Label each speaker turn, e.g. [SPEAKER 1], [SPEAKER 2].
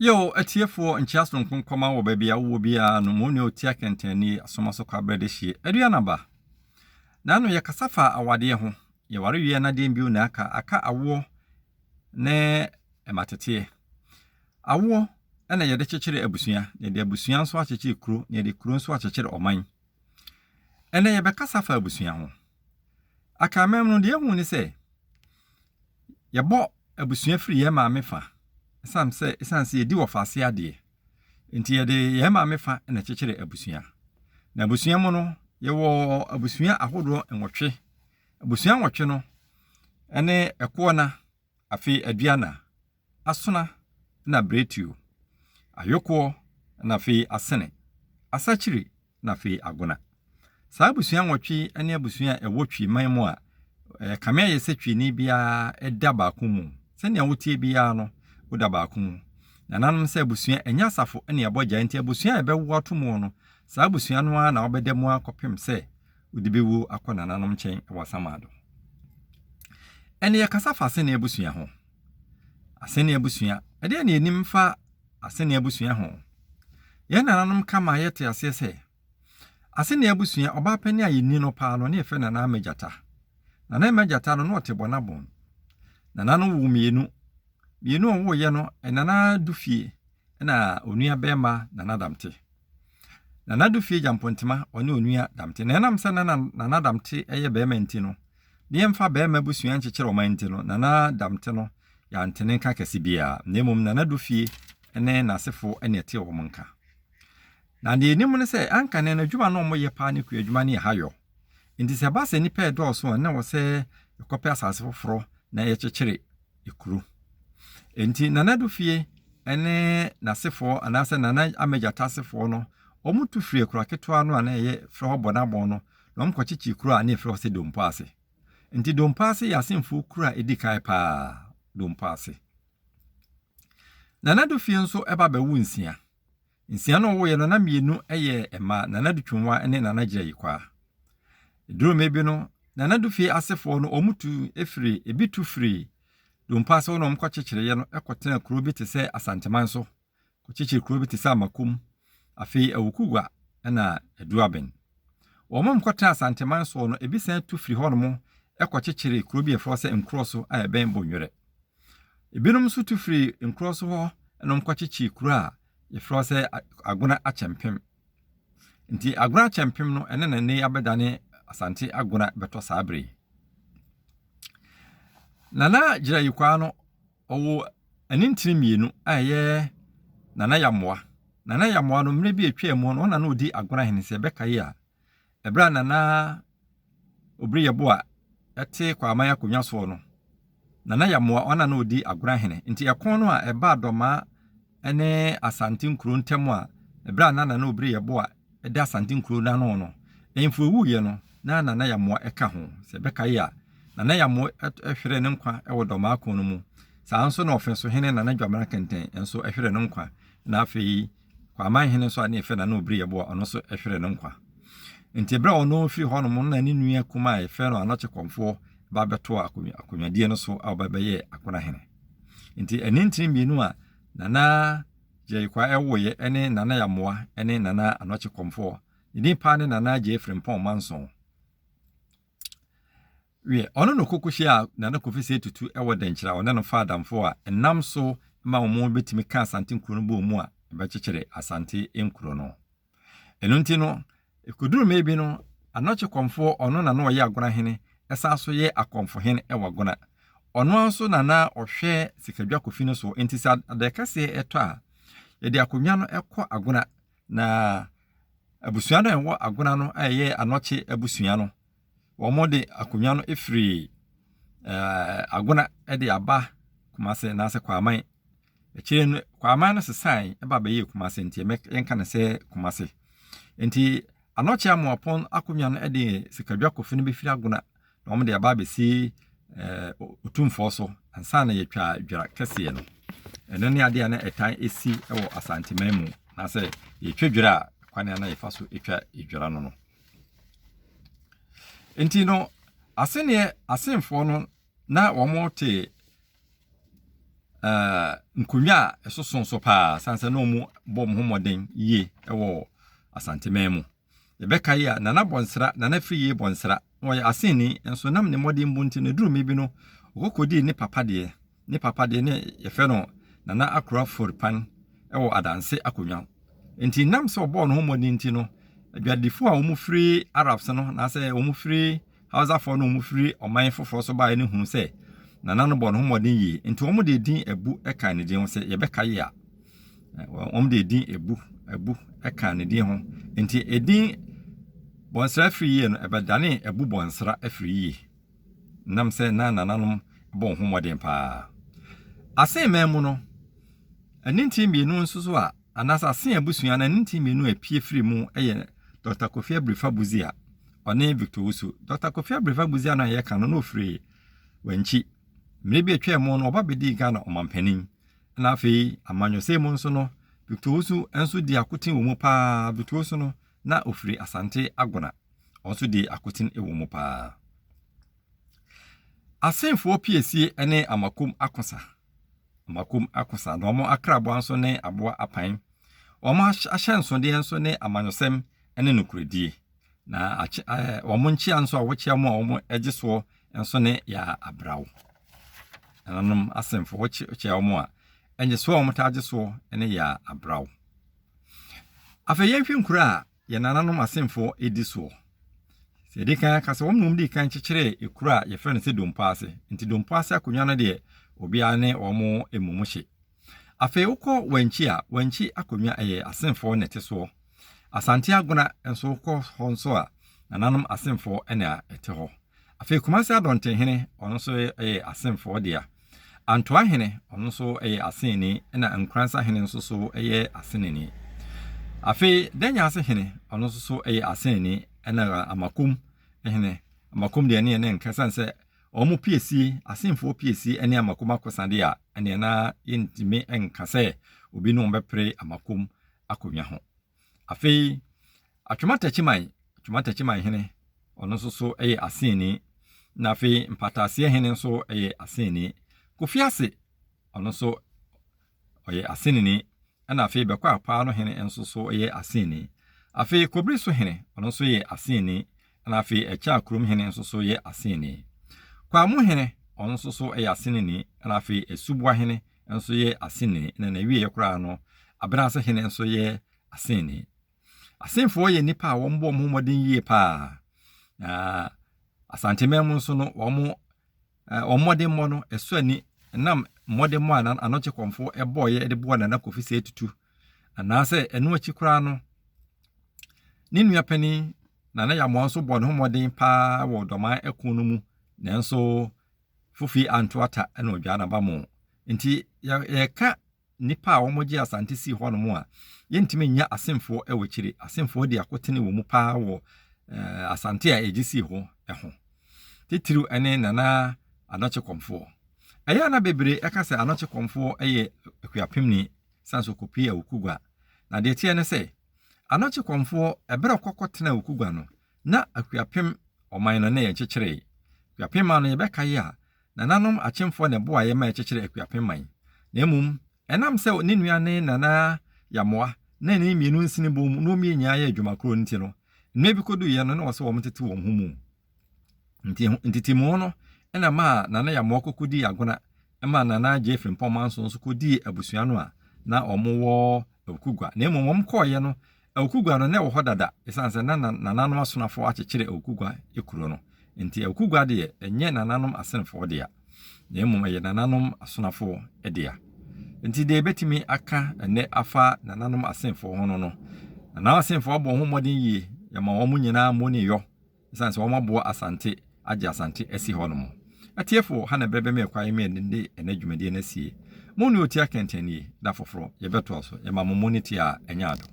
[SPEAKER 1] Yo, atiefoɔ, nkyea sononko nkɔma wɔ baabi a wowɔ biara no, mo nua otia kɛntɛnni asoma so kwabrɛ de hye aduanaba. Naano yɛkasa fa awadeɛ ho, yɛware wie na deɛn bio na aka? Aka awoɔ ne ɛmateteɛ. Awoɔ na yɛde kyekyere abusua, na yɛde abusua nso akyekyere kuro, na yɛde kuro nso akyekyere ɔman. Ɛnɛ yɛbɛkasa fa abusua ho. Akanman mu no, deɛ ehu ne sɛ yɛbɔ abusua firi yɛn maame fa, ɛsiane sɛ ɛsiane sɛ yɛdi wɔfaase adeɛ nti yɛde yɛn maame fa na ɛkyekyere abusua. Na abusua mu no, yɛwɔ abusua ahodoɔ nwɔtwe. Abusua nwɔtwe no ɛne ɛkoɔna, afei aduana, asona na biretuo, ayokoɔ na afei asene, asakyiri na afei agona. Saa abusua nwɔtwe yi ne abusua a ɛwɔ Twi man mu a ɛkame ayɛ sɛ Twini biara da baako mu. Sɛnea wotie biara no, woda baako mu. Nananom sɛ abusua ɛnyɛ asafo ne ɛbɔ gya nti abusua a ɛbɛwo ato mu no, saa abusua no ara na wobɛda mu akɔpem sɛ wode bɛwuo akɔ nananom nkyɛn wɔ asamado. Ɛne yɛkasa fa asene abusua ho. Asene abusua, ɛdeɛn na yɛnim fa asene abusua ho? Yɛn nananom ka ma yɛte aseɛ sɛ, asene abusua, ɔbaa panin a yɛni no paa no, ne yɛfrɛ Nana Ama Gyata. Nana Ama Gyata no, na ɔte Bɔnabɔn. Nana no woo mmienu. Mmienu a ɔwoeɛ no, Nana Dufie na onua bɛrima Nana Damte. Nana Dufie Gyampontema, ɔne onua Damte. Na ɛnam sɛ Nana, Nana Damte yɛ bɛrima nti no, ne yɛmfa bɛrima abusua nkyekyere ɔman nti no, Nana Damte no, yɛante ne nka kɛse biara. Na mmom Nana Dufie ne n'asefo na ɛtee wɔn nka. Na deɛ yɛnim ne sɛ, anka ne adwuma no a wɔyɛ paa ne kuadwuma ne ahayɔ. Nti sɛ ɛba sɛ nnipa ɛdɔɔso a, na ɛwɔ sɛ yɛkɔpɛ asase foforɔ na yɛkyekyere kuro. Nti Nana Dufie ne n'asefoɔ anaasɛ Nana Amegyata asefoɔ no, wɔtu firi akura ketewa no a na ɛyɛ frɛ hɔ Bɔnabɔn no, na wɔkɔkyekyere kuro a na yɛfrɛ hɔ sɛ Dompo ase. Nti Dompo ase yɛ asemfoɔ kuro a ɛdi kan paa, Dompo ase. Nana Dufie nso ba bɛwo nsia. Nsia no ɔwoeɛ no, na mmienu yɛ mmaa, Nana Dutwonwa ne Nana Gyirayikwaa. Ɛduruu mmerɛ bi no, Nana Dufie asefoɔ no, wɔn tu firi, ebi tu firi Dompo ase hɔ na wɔkɔkyekyereeɛ no kɔtenaa kuro bi te sɛ Asanteman so, kɔkyekyere kuro bi te sɛ Amakom, afei Awukugua na Aduaben. Wɔn a wɔkɔtenaa Asanteman soɔ no, ebi san tu firi hɔnom kɔkyekyeree kuro bi a yɛfrɛ hɔ sɛ Nkorɔ so a ɛbɛn Bonwerɛ. Ebinom nso tu firii nkorɔ so hɔ na wɔkɔkyekyee kuro a yɛfrɛ hɔ sɛ Agona Akyɛmpem. Nti Agona Akyɛmpem no, ɛno na nnɛ yi abɛdane Asante Agona bɛtɔ saa bere yi. Nana Gyirayikwaa no, ɔwɔ anintini mmienu a ɛyɛ Nana Yamoa. Nana Yamoa no, mmerɛ bi a ɛtwaa mu no, ɔna na ɔdi Agona hene sɛ ɛbɛkae a, ɛberɛ a Nana Obiri Yeboah te Kwaman akonnwa soɔ no, Nana Yamoah ɔna na ɔdi Agona hene. Nti ɛko no a ɛbaa Dɔmaa ne Asante nkuro ntam a ɛberɛ a na Nana Obiri Yeboah da Asante nkuro no ano no, ahemfo ɛwuiɛ no, na Nana Yamoah ka ho. Sɛ ɛbɛkae a, Nana Yamoah hweree ne nkwa wɔ Dɔmaa ko no mu. Saa nso na Ɔfensohene Nana Dwamena Kɛntɛn nso hweree ne nkwa. Na afei Kwaman hene nso a ne yɛfrɛ no Nana Obiri Yeboah, ɔno nso hweree ne nkwa. Nti berɛ a ɔno firi hɔnom no na ne nua kumaa a yɛfrɛ no Anɔkye Kɔmfoɔ ba bɛtoo akonnwadie no so a ɔba bɛyɛɛ Akona hene. Nti anintini mmienu a Nana Gyayikwa ɛwoeɛ ne Nana Yamoa ne Nana Anɔkye Kɔmfoɔ. Ne din paa ne Nana Gyei Frimpong Manson. Wiɛ, ɔno na ɔkɔkɔhyiaa Nana Kofi Osei Tutu wɔ Dɛnkyerɛ a ɔne no faa adamfo a ɛnam so ma wɔn bɛtumi kaa Asante nkuro no bɔɔ mu a ɛbɛkyekyere Asante nkuro no. Ɛno nti no, ɛkɔduruu mmerɛ bi no, Anɔkye Kɔmfoɔ, ɔno na na ɔyɛ Agona hene, ɛsan so yɛ Akɔmfo hene wɔ Agona. Ɔno ara nso na na ɔhwɛ Sikadwa Kofi no so, enti sɛ adɛɛkɛseɛ tɔ a, yɛde akonnwa no kɔ Agona, na abusua no a ɛwɔ Agona no a ɛyɛ Anɔkye abusua no, wɔde akonnwa no firi ɛɛ Agona de aba Kumase anaasɛ Kwaman. Akyire no, Kwaman no sesae ba bɛyɛɛ Kumase nti yɛnka no sɛ Kumase. Nti Anɔkye Amoapɔn akonnwa no de Sikadwa Kofi no bɛfiri Agona na wɔde aba abɛsi ɛɛ Otumfoɔ so ansa na yɛtwa dwera kɛseɛ no. Ɛno ne adeɛ a na ɛtaa ɛsi wɔ Asanteman mu anaasɛ yɛtwa dwera a kwan a na yɛfa so twa dwera no no. Nti no, aseneɛ asenfoɔ no na wɔte. Nkonnwa a ɛsoso nso paa sane sɛ na wɔn bɔ wɔn ho mmɔden yie wɔ Asanteman mu. Yɛbɛkae a, Nana Bɔnsra, Nana Afriyie Bɔnsra, na ɔyɛ Asenni nso nam ne mmɔdenbɔ nti no, ɛduru mmere bi no, ɔkɔkɔdii ne papa deɛ. Ne papa deɛ ne yɛfrɛ no Nana Akora Foripan wɔ Adanse akonnwa. Nti nam sɛ ɔbɔɔ ne ho mmɔden nti no, adwadifoɔ a wɔfiri Arabs no, anaasɛ wɔfiri Hausafoɔ no a wɔfiri ɔman foforɔ so baeɛ no hunu sɛ Nana no bɔɔ ne ho mmɔden yie. Nti wɔn de edin Abu kaa ne din ho sɛ yɛbɛkae a. Wɔn de edin Abu, Abu kaa ne din ho. Nti edin Bɔnsra afiri yie no, ɛbɛdanee Abu Bɔnsra afiri yie. Nam sɛ na nananom bɔ wɔn ho mmɔden paa. Asen man mu no, aninti mmienu nso so a, anaasɛ Asen abusua no aninti mmienu a epie firi mu yɛ Dɔkta Kofi Abirifa Busia, ɔne Victor Owusu. Dɔkta Kofi Abirifa Busia no a yɛka no, na ofiri Wankyi. Mmere bi atwam mu no, ɔba bɛdii Ghana ɔmampanin. Ɛna afei amanyɔsɛm mu nso no, Victor Owusu nso di akoten wɔ mu paa. Victor Owusu no, na ofiri Asante Agona. Ɔno nso di akoten wɔ mu paa. Asenfoɔ piesie ne Amakom akosa. Amakom akosa. Na wɔn akraboa nso ne aboa apan. Wɔn ahyɛnsodeɛ nso ne amanyɔsɛm ne nokorɛdie. Na akye, ɛɛ, wɔn nkyea nso a wɔkyea mu a wɔgye soɔ nso ne yaa abraw. Nananom asenfo wɔkyea wɔn a, ɛnyesoɔ a wɔtaa gye soɔ ne yaa abraw. Afei yɛnhwɛ nkuro a yɛn nananom asenfoɔ di soɔ. Sɛ yɛdi kan aka sɛ wɔn na wɔn dii kan kyekyeree ekuro a yɛfrɛ no sɛ Dompo ase. Nti Dompo ase akonnwa no deɛ obiara ne wɔn mmom hye. Afei wokɔ Wankyi a, Wankyi akonnwa ɛyɛ asenfoɔ na ɛte soɔ. Asante Agona nso wokɔ hɔ nso a, nananom asenfoɔ na ɛte hɔ. Afei Kumasi Adɔntenhene, ɔno nso yɛ Asenfoɔ dea. Antoa Hene, ɔno nso yɛ Asenni, ɛna Nkoransa Hene nso so yɛ Asenni. Afei Danyaase Hene, ɔno nso so yɛ Asenni, ɛna Amakom Hene. Amakom deɛ ɛne ɛne nka, ɛsiane sɛ wɔn piesie, Asenfoɔ piesie ne Amakom akosa deɛ a, ɛneɛ na yɛntumi nka sɛ obi ne wɔn bɛpere Amakom akonnwa ho. Afei Atwoma Takyiman, Atwoma Takyiman hene, ɔno nso so yɛ Asenni. Na afei Mpataaseɛ hene nso yɛ Asenni. Kofi Ase, ɔno nso ɔyɛ Asenni. Ɛna afei Bɛkɔ Apaa no hene nso so yɛ Asenni. Afei Kobiri so hene, ɔno nso yɛ Asenni. Ɛna afei Ɛkyɛ Akurom hene nso so yɛ Asenni. Kwamu hene, ɔno nso so yɛ Asenni. Ɛna afei Asuboa hene nso yɛ Asenni. Ɛna n'awieɛ koraa no, Abenase hene nso yɛ Asenni. Asenfoɔ yɛ nnipa a wɔbɔ wɔn ho mmɔden yie paa. Na Asanteman mu nso no, wɔn wɔn mmɔdemmɔ no, ɛsɔ ani. Ɛnam mmɔdemmɔ a Anokye Kɔmfoɔ bɔeɛ de boa Nana Kofi Sɛ Tutu, anaasɛ ɛno akyi koraa no, ne nua panin Nana Yamoa nso bɔɔ ne ho mmɔden paa wɔ Dɔman ɛko no mu, nanso Fofi anto ata na ɔdwaa n'aba mo. Nti yɛka nnipa a wɔgyee Asante sii hɔnom a, yɛntumi nnya Asemfoɔ wɔ akyire. Asemfoɔ di akotene wɔ mu paa wɔ Asante a yɛgye sii hɔ ho. Titiriw ne Nana Anɔkye Kɔmfoɔ. Ɛyɛ a na bebree ɛka sɛ Anɔkye Kɔmfoɔ yɛ Akuapemni sane sɛ ɔkɔpue Awukugua. Na deɛ ɛteɛ ne sɛ, Anɔkye Kɔmfoɔ, ɛberɛ a ɔkɔkɔ tenaa Awukugua no, na Akuapem ɔman no na yɛnkyekyeree. Akuapem man no yɛbɛkae a, Nananom akyemfoɔ na ɛboaeɛ ma ɛkyekyeree Akuapem man. Na mmom, ɛnam sɛ ne nua ne Nana Yamoah na ne mmienu nsene bɔɔ mu na wɔn mmienu nyinaa yɛɛ adwuma korɔ nti no, mmerɛ bi kɔduiɛ no na wɔsɛ wɔn tete wɔn ho mu. Nti ntetemu no na ɛmaa Nana Yamoah kɔkɔdii Agona ɛmaa Nana Gyei Frimpong Manso nso kɔdii abusua no a na wɔwɔ Awukugua. Na mmom wɔn kɔeɛ no, Awukugua no na ɛwɔ hɔ dada ɛsiane sɛ na nananom asonafoɔ akyekyere Awukugua kuro no. Nti Awukugua deɛ ɛnyɛ nananom asenefoɔ dea, na mmom ɛyɛ nananom asonafoɔ dea. Nti deɛ yɛbɛtumi aka ɛnnɛ afa nananom asenefoɔ ho no no, nananom asenefoɔ abɔ wɔn ho mmɔden yie, yɛma wɔn nyinaa mmɔniyɔ. Esiane sɛ wɔaboa Asante agye Asante asi hɔ nom. Atiefoɔ, ha na ɛberɛ bɛmee kwan me de ɛnnɛ dwumadie no asie. Mo ne Otia Kɛntɛn nie, da foforɔ yɛbɛtoa so. Yɛma mo mo ne tia a ɛnyɛ ado.